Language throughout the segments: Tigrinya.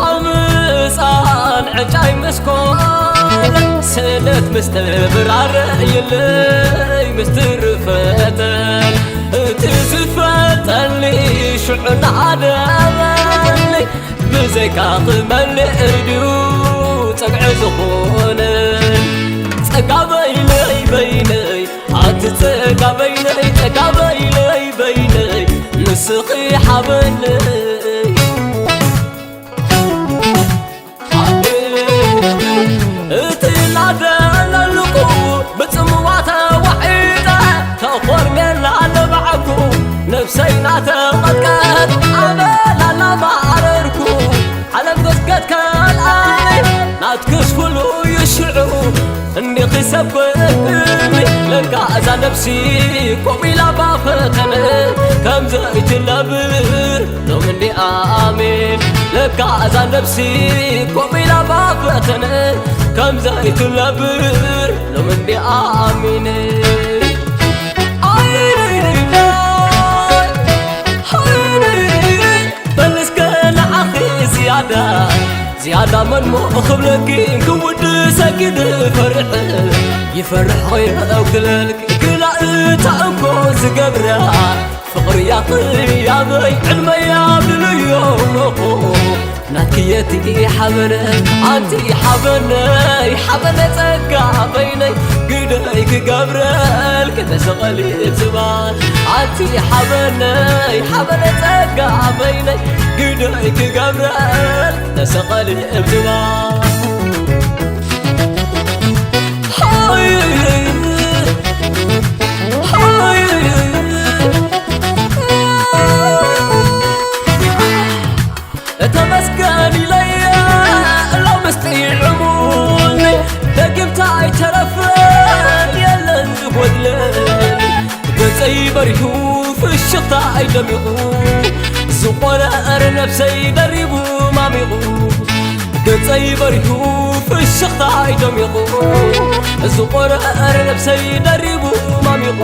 ኣምጻን ዕጫይ ምስ ኮነ፣ ስእነት ምስ ተብራረየለይ፣ ምስ ትርፈተን እቲ ዝፈልጠኒ ሽዑ ናደበኒ። ብዘይካ ክመልእ ድዩ ጸግዒ ዝኾነ? ጸጋ በይነይ በይነይ፣ ኣቲ ጸጋ በይነይ፣ ጸጋ በይነይ በይነይ፣ ንስኺ ሓበነይ። እቲ እናደለልኩ ብጽምዋ ተዋሒጠ፣ ተኾርሜላ ለባዕኩ ነብሰይ እናተቐጥቀጥ፣ ኣበላላ ማረርኩ። ዓለም ገዝገት ከልኣይ ናትክስ ፍሉይ ሽዑ እንዲኺ ሰብ ኮይንክኒ። ለካ እዛ ነብሲ ኮፍ ኢላ ባፈተነ ከም ዘይትነብር ሎም እንዲ ኣሜን። ለካ እዛ ነብሲ ኮፍ ኢላ ባፈተነ ከም ዘይትነብር ሎም እንዲ ኣሜን። ኣይረይረይ በል እስከ ንዓኺ ዝያዳ፣ ዝያዳ መን ሞ ክብለኪ፣ ክውድሰኪ ድፈርሕ፣ ይፈርሕ ኾይነ ክለልኪ፣ ክላ እታ እንኮ ዝገብራ፣ ፍቕርያ ክያበይ ዕድመያ ብልዮ ሞኾ፣ ናትኪ የቲ ሓበነ፣ ኣንቲ ሓበነይ፣ ሓበነ ጸጋ በይነይ፣ ግደይ ክገብረልኪ ተሰቐሊ እትባል። ኣንቲ ሓበነይ፣ ሓበነ ጸጋ በይነይ፣ ግደይ ክገብረልኪ ተሰቐሊ እትባል። ሃይ፣ ሃይ፣ ተመስገን ኢለየ ሎምስ ጥዒሙኒ፣ ደጊምታ ኣይተረፈን የለን ዝጎድለኒ። ገጸይ በሪሁ ፍሽኽታይ ደሚቑ፣ ዝቖረረ ነብሰይ ደሪቡ ማሚቑ። ገጸይ በሪሁ ፍሽኽታይ ደሚቑ፣ ዝቖረረ ነብሰይ ደሪቡ ማሚቑ።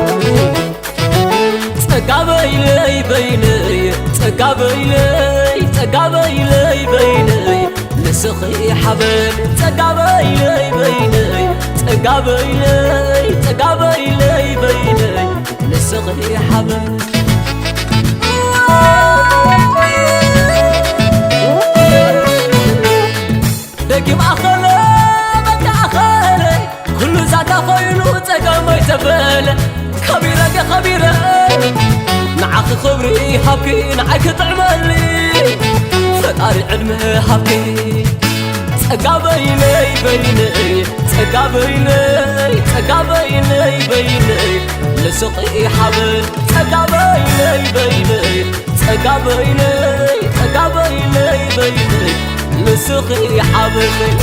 ጸጋ በይነይ በይነይ፣ ጸጋ በይነይ፣ ጸጋ በይነይ በይነይ፣ ንስኺ ሓበን። ጸጋ በይነይ በይነይ፣ ጸጋ በይነይ፣ ጸጋ በይነይ በይነይ፣ ንስኺ ሓበን። ደጊም ኣኸለ፣ በቃ ኣኸለ፣ ኩሉ ዛንታ ኮይኑ ጸገመይ ተበለ። ከቢረ እንደ ከቢረ፣ ንዓኺ ክብሪ ሃብኪ፣ ንዓይ ክጥዕመኒ፣ ፈጣሪ ዕድመ ሃብኪ። ጸጋ በይነይ በይነይ፣ ጸጋ በይነይ፣ ጸጋ በይነይ በይነይ፣ ንስኺ ሓበን። ጸጋ በይነይ በይነይ፣ ጸጋ በይነይ፣ ጸጋ በይነይ በይነይ፣ ንስኺ ሓበነይ።